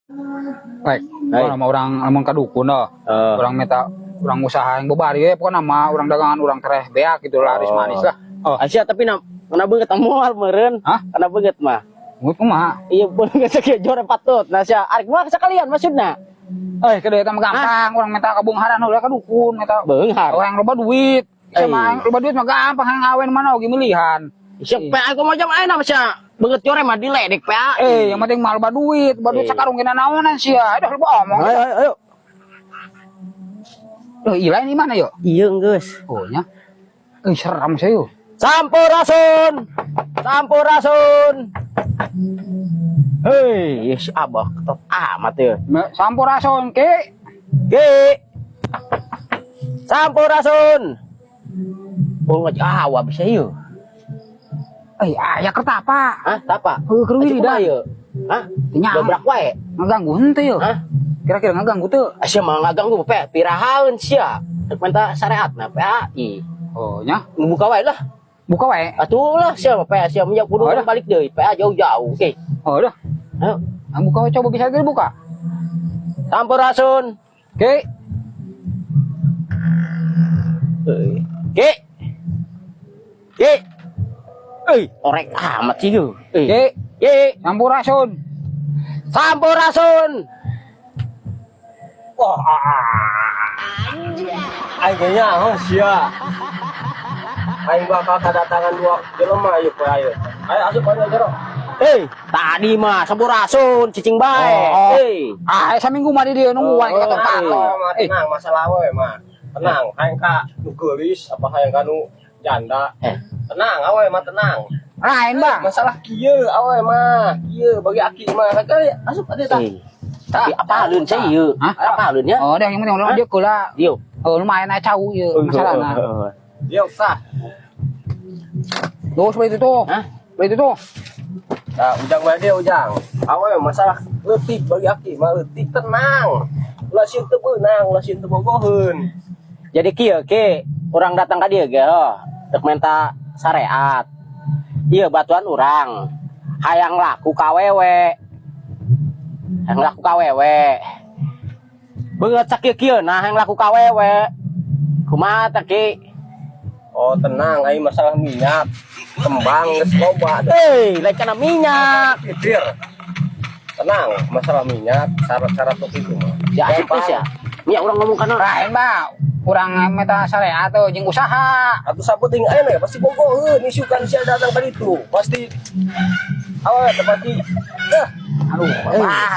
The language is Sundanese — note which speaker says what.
Speaker 1: Baik,
Speaker 2: Hai.
Speaker 1: nama urang lamun ka dukun dah.
Speaker 2: Eh.
Speaker 1: Urang minta urang usaha yang bebari we, pokoknya nama urang dagangan urang tereh beak gitu, laris manis lah. Oh,
Speaker 2: Asia tapi na kana beungeut moal meureun.
Speaker 1: Hah?
Speaker 2: Kana beungeut mah.
Speaker 1: Mun kumaha?
Speaker 2: Iya, beungeut sakieu jore patut. Nah, sia arek mah sekalian maksudna.
Speaker 1: Eh, kede eta mah gampang, urang minta kabeungharan ulah ka dukun eta.
Speaker 2: Beunghar.
Speaker 1: Orang loba duit. Sama
Speaker 2: Eh.
Speaker 1: loba duit mah gampang, hayang awen mana oge milihan.
Speaker 2: Sia PA ku mah jam ayeuna mah sia beungeut jore mah diledek PA.
Speaker 1: Eh, yang penting mah loba duit
Speaker 2: Eh.
Speaker 1: sakarung kena naonan sia. Aduh, loba omong.
Speaker 2: Ayo ayo ayo.
Speaker 1: Loh, ilah ini mana yo?
Speaker 2: Iya geus.
Speaker 1: Oh nya. Eh, seram sih yo.
Speaker 2: Sampurasun. Sampurasun. Hei, si Abah ketot amat ya.
Speaker 1: Sampurasun, Ki.
Speaker 2: Ki. Sampurasun. Oh, ngajawab bisa yuk.
Speaker 1: Eh, aya kertapa.
Speaker 2: Hah, tapa?
Speaker 1: Heuh, keur wiridan.
Speaker 2: Ieu. Hah?
Speaker 1: Nya.
Speaker 2: Dobrak wae.
Speaker 1: Ngaganggu henteu yo.
Speaker 2: Hah?
Speaker 1: Kira-kira ngaganggu teu?
Speaker 2: Sia mah ngaganggu pe pirahaeun sia. Rek minta syariat na PAI.
Speaker 1: Oh, nya.
Speaker 2: Buka wae lah.
Speaker 1: Buka wae.
Speaker 2: Atuh lah sia mah PA sia mah kudu
Speaker 1: Oh, dah.
Speaker 2: balik deui PA jauh-jauh. Oke.
Speaker 1: Oh, dah.
Speaker 2: Ayo.
Speaker 1: Nah, buka wae, coba bisa dibuka.
Speaker 2: Sampurasun.
Speaker 1: Ki.
Speaker 2: Euy. Ki. Ki. Euy, orek amat sih yo. Euy.
Speaker 1: Ki.
Speaker 2: Ki.
Speaker 1: Sampurasun.
Speaker 2: Sampurasun.
Speaker 3: Wah, aing nyaho sia. Aing bakal kedatangan dua jelema ieu poe ayeuna. Ayo asup aja jero.
Speaker 2: Eh, tadi mah sampurasun cicing bae.
Speaker 1: Oh.
Speaker 2: Eh.
Speaker 1: Ah, saminggu mah di dieu nungguan
Speaker 2: Oh,
Speaker 1: kata
Speaker 2: oh,
Speaker 1: pato.
Speaker 3: Mah
Speaker 1: Eh,
Speaker 3: tenang masalah we mah. Tenang, hayang ka nu geulis apa hayang ka nu janda.
Speaker 2: Eh.
Speaker 3: Tenang awe mah tenang.
Speaker 1: Lain, Bang.
Speaker 3: Masalah kieu awe mah, kieu bagi aki mah kali asup aja tah.
Speaker 2: Eh. Tapi apa alun saya ieu?
Speaker 1: Hah?
Speaker 2: Apa alun nya?
Speaker 1: Oh, dah yang penting orang dia kula.
Speaker 2: Dieu.
Speaker 1: Oh, lumayan aja cau ieu masalahna.
Speaker 3: Dieu sah.
Speaker 1: Tuh, seperti itu tuh.
Speaker 2: Hah?
Speaker 1: Seperti itu tuh.
Speaker 3: Nah, ujang bae dia ujang. Awe masalah leutik bagi aki mah leutik tenang. Ulah sieun teu beunang, ulah sieun teu bogoheun.
Speaker 2: Jadi kieu ke urang datang ka dieu ge heuh, rek minta syariat. Ieu batuan urang. Hayang laku ka wewe. Hayang laku ka wewe. Beungeut sakieu-kieu nah hayang laku ka wewe. Kumaha teh Ki?
Speaker 3: Oh, tenang, aing masalah minyak. Kembang geus loba.
Speaker 2: Eh, lain kana minyak.
Speaker 3: Pikir. Tenang, masalah minyak, syarat-syarat untuk itu mah.
Speaker 2: Ya asup geus ya. Minyak urang ngomong kana.
Speaker 1: Lain, Bang. Urang minta syariat tuh jeung usaha.
Speaker 3: Atuh sapenting ayeuna ya pasti bogoheun isukan sia datang ka ditu. Pasti awe teh pasti
Speaker 1: Aduh, Bang.